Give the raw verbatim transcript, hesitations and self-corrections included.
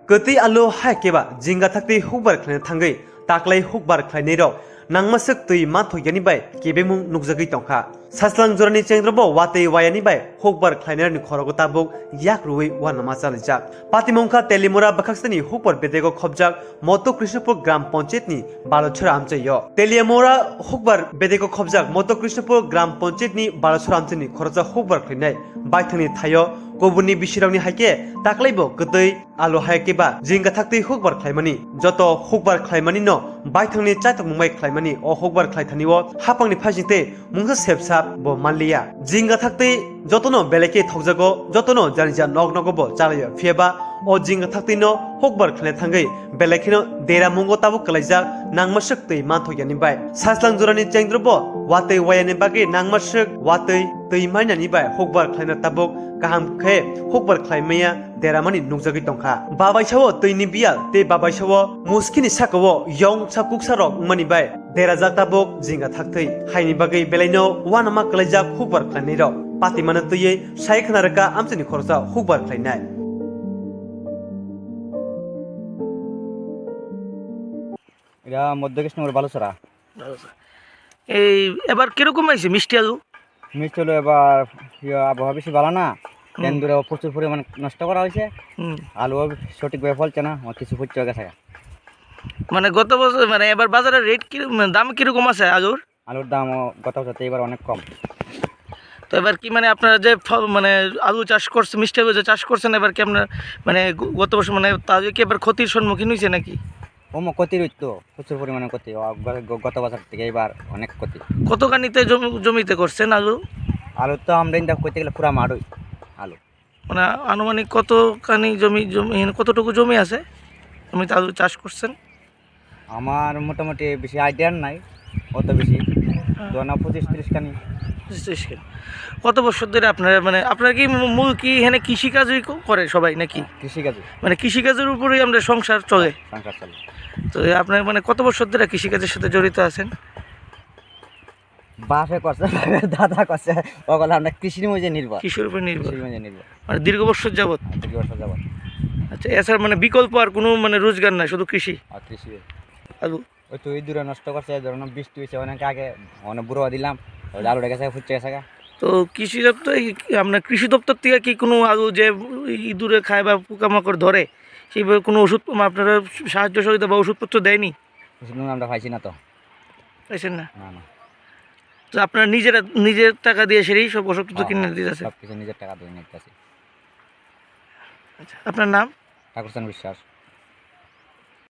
Kwtwi alu hai keba jinga thaktwi hukbar khlaina thangwi taklai hukbar khlainairok nangmaswk twi manthok yani bai kebengmung nukjagwi tongkha. Sajlang jorani chengdrobo watwi wayani bai hukbar khlainairokni khorogo tabuk yak rwui uanama chalaijak. Patimungkha Telimura bwkhaksani hukbar bedego khobjak Moto Krishnapur Gram Panchayatni Balachora amchaio. Telimura hukbar bedego khobjak Moto Krishnapur Gram Panchayatni Balachora amchaini khoroksa hukbar khlainai baithangni thaio kubunni bisirokni haikhe taklaibo kwtwi alu hai keba jinga thaktwi hukbar khlaimani. Joto hukbar khlaimani no baithangni chaitokmung bai khlaimani. O hukbar khlaithani o hapangni phaising tei mungsa sepsap bo manliya. Jinga thaktwi jotono belai khe thokjago, jotono janija nok nogo bo chalaio. Phiyaba o jinga thaktwi no hukbar khlaina thangwi belai kheno dera mungo tabuk kwlaijak nangmaswk twi manthok yani bai. Sajlang jorani chengdrobo watwi wayani bagwi nangmaswk watwi twi mainani bai hukbar khlaina tabuk kaham khe hukbar khlaimaya deramani nukjagwi tongkha. Babaisao twini biyal tei babaisao muskini sakao yong sa kuksa rok wngmani bai derajak tabuk jinga thaktwi. Haini bagwi belaino uanama kwlaijak hukbar khlainairok. Patimano twiwi sai khna rwkha amchaini khoroksa hukbar khlainai. এটা মধ্য কৃষ্ণনগর বালুচরা। আচ্ছা। এই এবার কিরকম হয়েছে মিষ্টি আলু? মিষ্টি আলু এবার, ইয়ে, আবহাওয়া বেশি ভালো না, হুম। এন্দুরে প্রচুর পরিমাণে নষ্ট করা হয়েছে। হুম। আলুও সঠিকভাবে ফলছে না, আমার কিছু পচে গেছে। মানে গত বছর, মানে এবার বাজারের রেট কি, মানে দাম কিরকম আছে আলুর? আলুর দামও গত বছর থেকে এবার অনেক কম। তো এবার কি, মানে, আপনারা যে ফ-, মানে, আলু চাষ করছে, মিষ্টি আলু যে চাষ করছেন, এবার কি আপনার, মানে, গ-, গত বছর, মানে, তাদের কি এবার ক্ষতির সম্মুখীন হয়েছে নাকি? ও মা, ক্ষতি হইতো, প্রচুর পরিমাণে ক্ষতি। ও গ-, গ-, গত বছর থেকে এবার অনেক ক্ষতি। কত কানিতে জমি, জমিতে করছেন আলু? আলু তো আমরা ইন্দা করতে গেলে পুরা মাঠই আলু। মানে, আনুমানিক কত কানি জমি, জমি, এখানে কতটুকু জমি আছে? জমিতে আলু চাষ করছেন? আমার মোটামুটি বেশি আইডিয়া নাই, অত বেশি। হ্যাঁ। ধরো না, পঁচিশ তিরিশ কানি। পঁচিশ তিরিশ কানি। কত বছর ধরে আপনারা, মানে, আপনারা কি মূ-, মূল কি এখানে কৃষিকাজই ক-, করে সবাই নাকি? হ্যাঁ, কৃষিকাজই। মানে, কৃষিকাজের উপরেই আমরা সংসার চলে? সংসার চলে। তো এই আপনার, মানে, কত বছর ধরে কৃষিকাজের সাথে জড়িত আছেন? বাপে করছে, বাপের দাদা করছে, ওগুলো আমরা কৃষির মধ্যে নির্ভর। কৃষির উপর নির্ভর। কৃষির মধ্যে নির্ভর। মানে, দীর্ঘ বছর যাবত? হ্যাঁ, দীর্ঘ বছর যাবত। আচ্ছা, এছাড়া, মানে, বিকল্প আর কোনো, মানে, রোজগার নাই, শুধু কৃষি? আর কৃষি। আলু? ওই তো ইঁদুরে নষ্ট করছে, এই ধরো না, বৃষ্টি হয়েছে অনেক আগে, অনেক বুড়ো দিলাম, ওই আলুটা গেছে, ফুটছে গেছে গা। তো কৃষি দপ্তর, এই কি, আপনার কৃষি দপ্তর থেকে কি কোনো আলু যে ইঁদুরে খায় বা পোকামাকড় ধরে, সেইভাবে কোনো ওষুধ, আপনারা সাহায্য সহযোগিতা বা ওষুধপত্র দেয়নি? ওষুধ আমরা পাইছি না তো। পাইছেন না? না, না। তো আপনারা নিজেরা, নিজের টাকা দিয়ে সেটাই সব ওষুধপত্র হ্যাঁ, কিনে হ্যাঁ, দিতেছেন? সব কিছু নিজের টাকা দিয়ে নিতেছি। আচ্ছা, আপনার নাম? ঠাকুরচাঁদ বিশ্বাস।